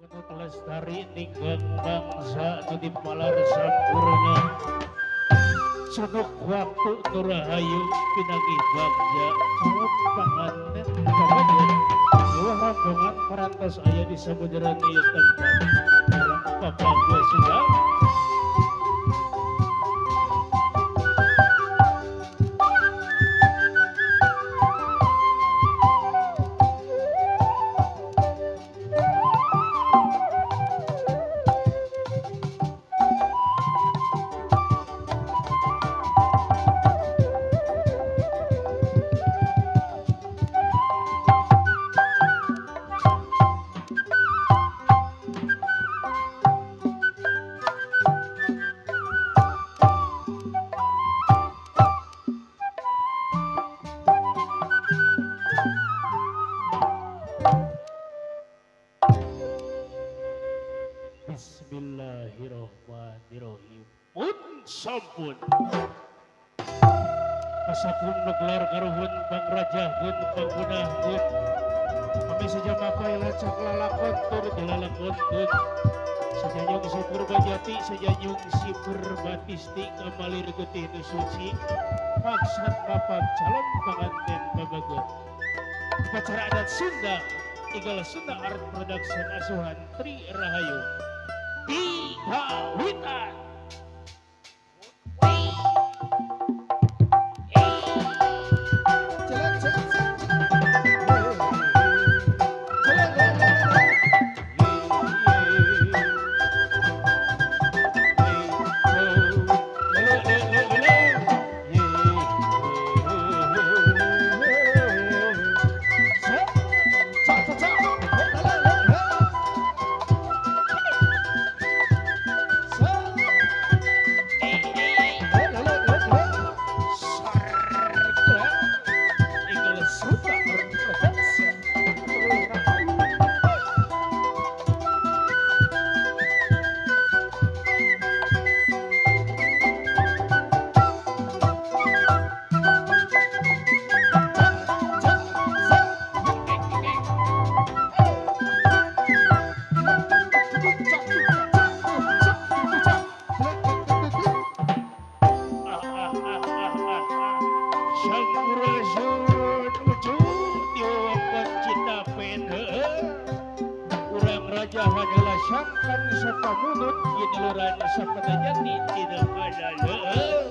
Menut lestari ninggang bangsa nu dipalar sampurna. Senuk waktu nurahayu pinanggih bagja calon panganten pamanjen dua rombongan parantos aya di sabuderan ieu tempat. Urang papago sudah. Bismillahirrahmanirrahim. Pun sampun. Kasapun gelar karuhun pangrajahkeun panggunahkeun. Kami sejamaka lacak lalakon tur dilalakonkeun. Sajanyung si Purbajati, sajanyung si Purbatisti kamalir getih nu suci. Maksad bapak calon panganten babageut. Upacara adat Sunda, Igal Sunda Art Production asuhan Tri Rahayu. Dikawitan. Sangkan sapamunut gineluran sapadajati tidak ada leueur.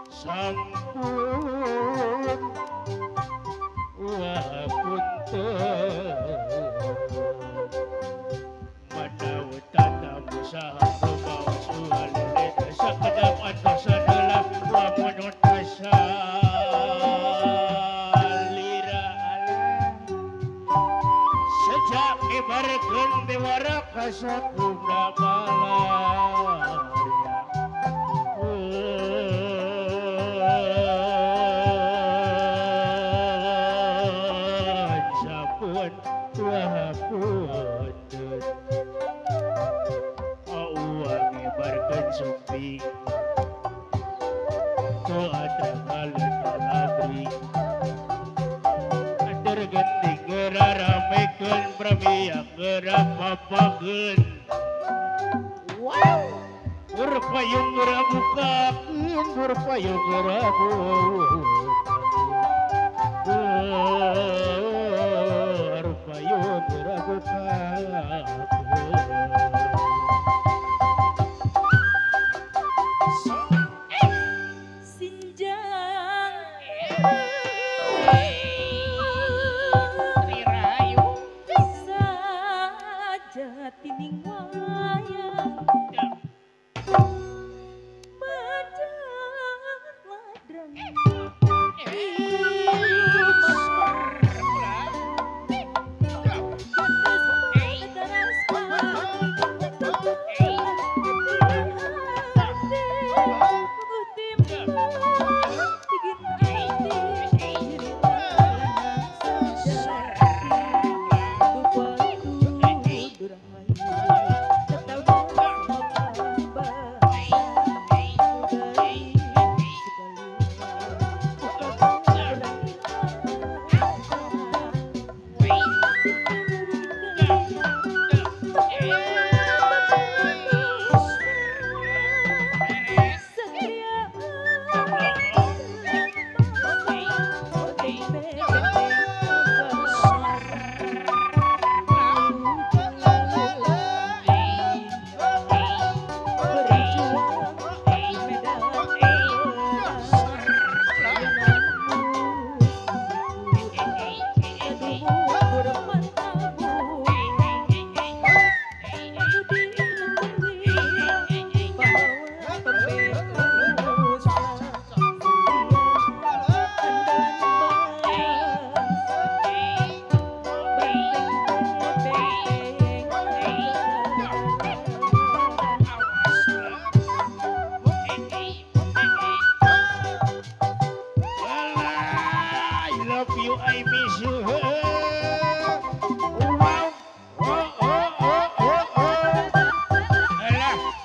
Sampun wa punten manawi tata usaha rumaos uhalele sakedap antosan ibarkeun dewara kasapuna malaria. Sampun wapunten uang ibarkeun sumpi teu ada kaleun abri gending ngeramekeun pramiang ngerapapakeun. Wow, berpayung ngerabukakeun, berpayung ngerabukakeun, berpayung ngerabukakeun. Sinjang tining wayang macan ladrang.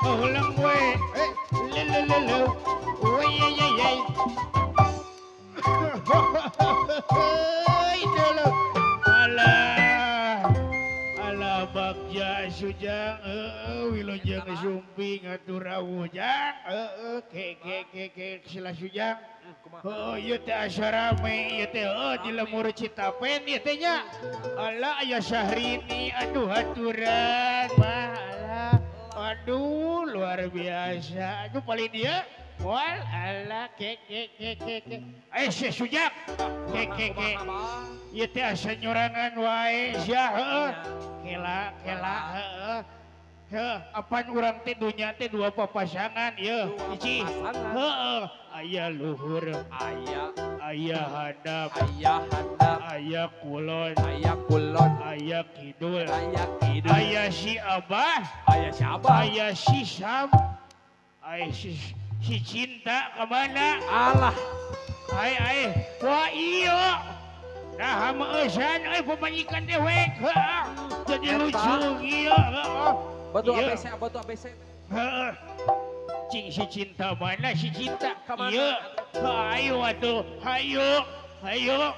Ulang we. Lelelele. Wey ye ye. Alah. Alah bagja sujang wilujeng sumping atur rawuh jang ke ke ke ke sila sujang. Oh ieu teh asa rame ieu teh di lemur Citapen ieu teh nya. Alah aya Syahrini aduh aturan mah alah. Aduh luar biasa. Aduh paling dia moal alah ke ke ke ke ke. Eh si sujang ke ke ke. Ieu teh asa nyorangan wae sia heuh. Kela kela heuh. Heuh apan urang teh dunya teh dua papasangan ieu hiji. Heuh aya luhur aya aya handap aya handap aya kulon aya kulon aya kidul aya kidul aya si abah aya si abah aya si sam aya si cinta kemana alah ai ai wah iyo nah meusan euy pamajikan dewek heuh jadi lucu ieu heuh batu ABC batu ABC heuh cing si cinta mana si cinta iya ayo atuh ayo ayo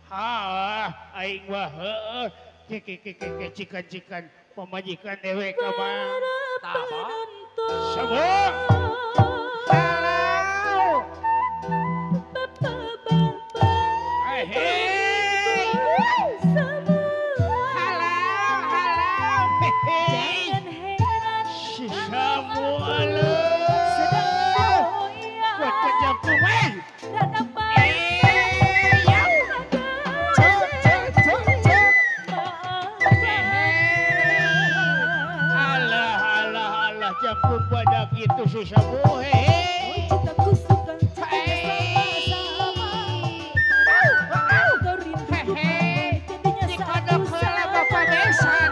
ha aing mah heuh ke ke ke ke cikan-cikan pamajikan dewek mah sabuk halau hei halau halau hei si samu jangkung badak itu susah bohe. Cintaku suka sama-sama. Kau rindu jadinya satu sama. Bapak besan,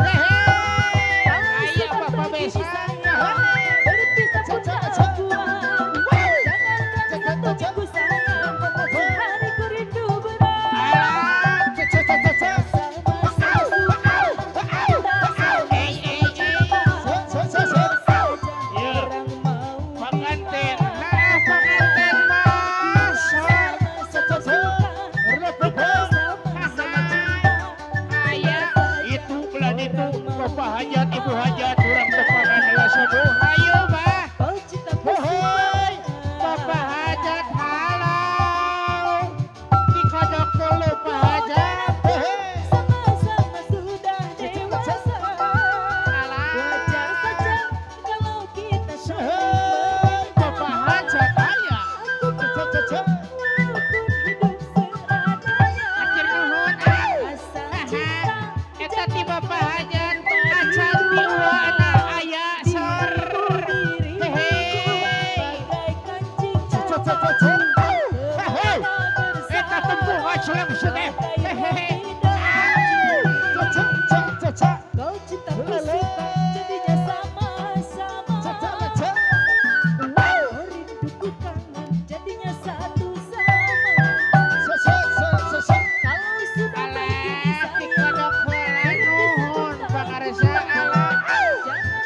ayah bapak besan. Berpisah pun tak kuat. Jangankan satu minggu sayang, sehari ku rindu berat. Bapak hajat, ibu hajat, urang tepangan heula sabuh. Hayu bah. Hoi, bapak hajat halau. Dikodok dulu pak hajat. Sama-sama sudah dewasa. Wajar saja kalau kita saling. Bapak hajat aya. Aku mau walaupun hidup seadanya. Akhir nuhun. Asal cinta. Eta ti bapak hajat. Kau cintaku suka jadinya sama-sama. Kau rinduku kangen jadinya satu sama. Kalau sudah begini sayang, jangankan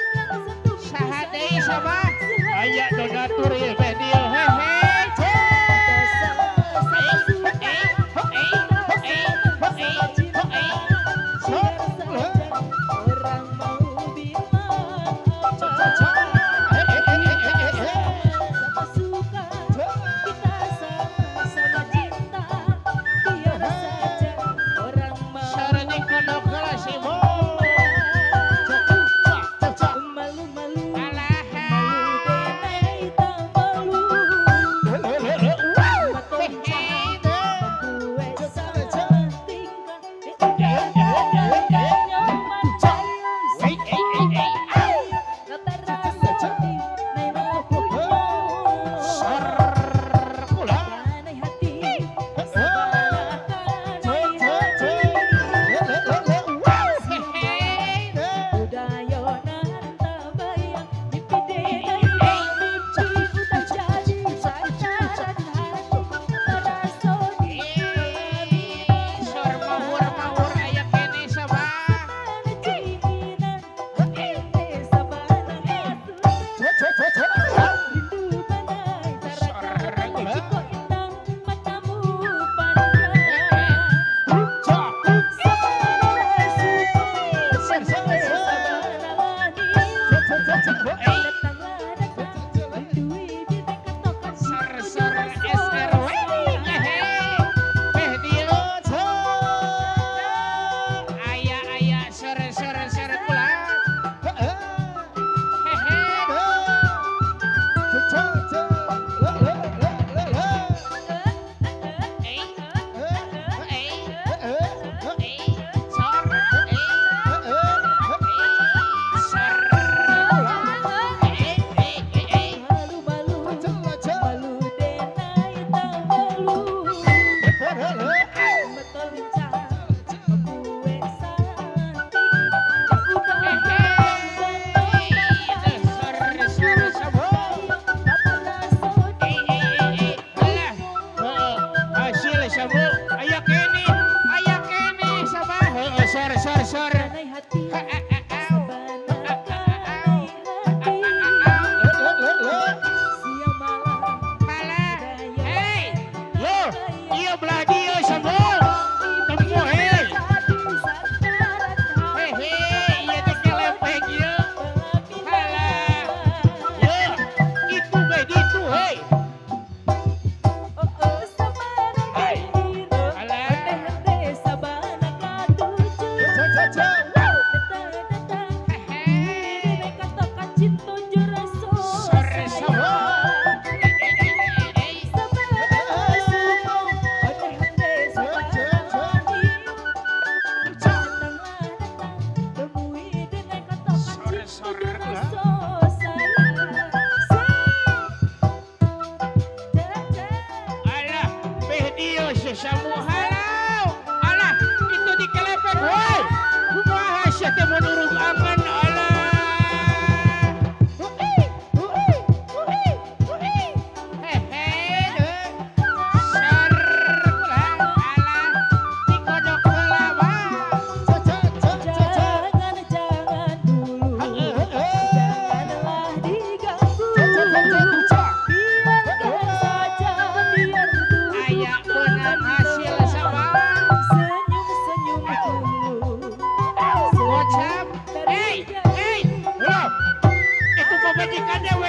satu minggu sayang, aya donatur ieu teh dieu hehe. Orang mau bilang apa, sama suka kita sama-sama cinta, biar saja orang mau malu-malu, malu denai tak malu.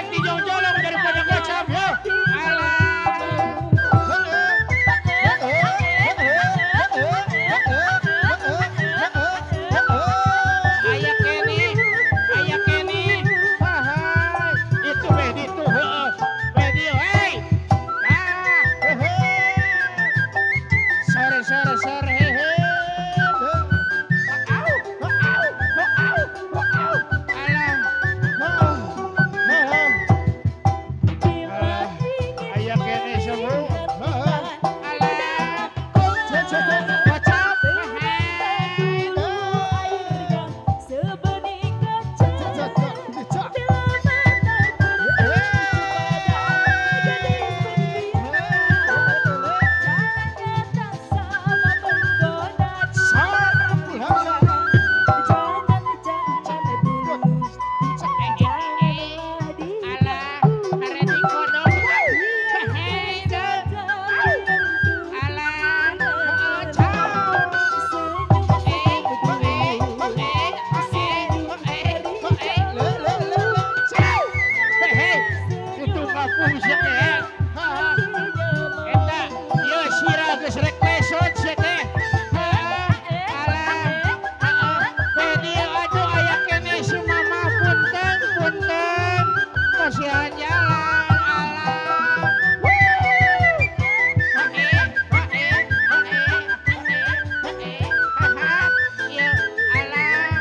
Baik dijong-jolong daripada gocap yo. Alah. Aya kene, aya kene. Hai, itu meh ditu heueuh. Meh dieu, hey. Ah, sore sore sore hehe. Au, au, au, au. Alah. Aya kene semua. Alah. Gocap. Hai. Sebening kaca bila mata tertuju pada gadis pendiam, jalannya tak sama menggoda. Jangan jangan dulu, janganlah Alah, diganggu. karek dikodok. Hei, Biarkan deh. saja biar Alah, gocap. Senyum Eh, dulu, eh, eh, eh, eh, eh. Hei, hei, itu kampung sia teh. Ha, eta, ieu sirah geus rek lesot sia teh. Ha, alah, heeh. Teh dieu aduh aya keneh si mama punten, punten. Kasihan jalan, alah. Ha, eh, ha, eh, ha, eh, ha, eh, ha, eh, ha, ha. Ieu, alah.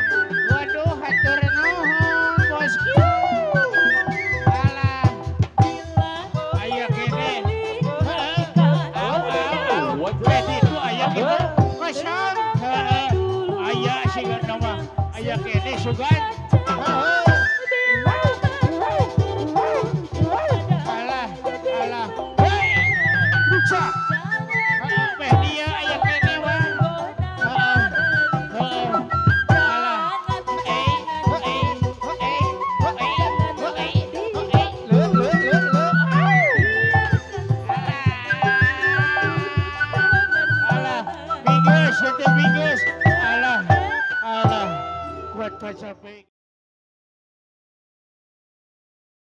Waduh, hatur nuhun, bosku. Alah, aya keneh. Heeh. Au, au, au. Teh ditu aya kitu. Kosong. Heeh. Aya siga mah. Aya keneh sugan. Heeh. Alah, alah. Hei, rusak. Heeh, meh dia aya keneh mah. Heeh. Heeh. Alah. Eh, eh, eh, eh, eh, eh. Alah, binggeus, itu binggeus. Alah, alah. Kuat baca.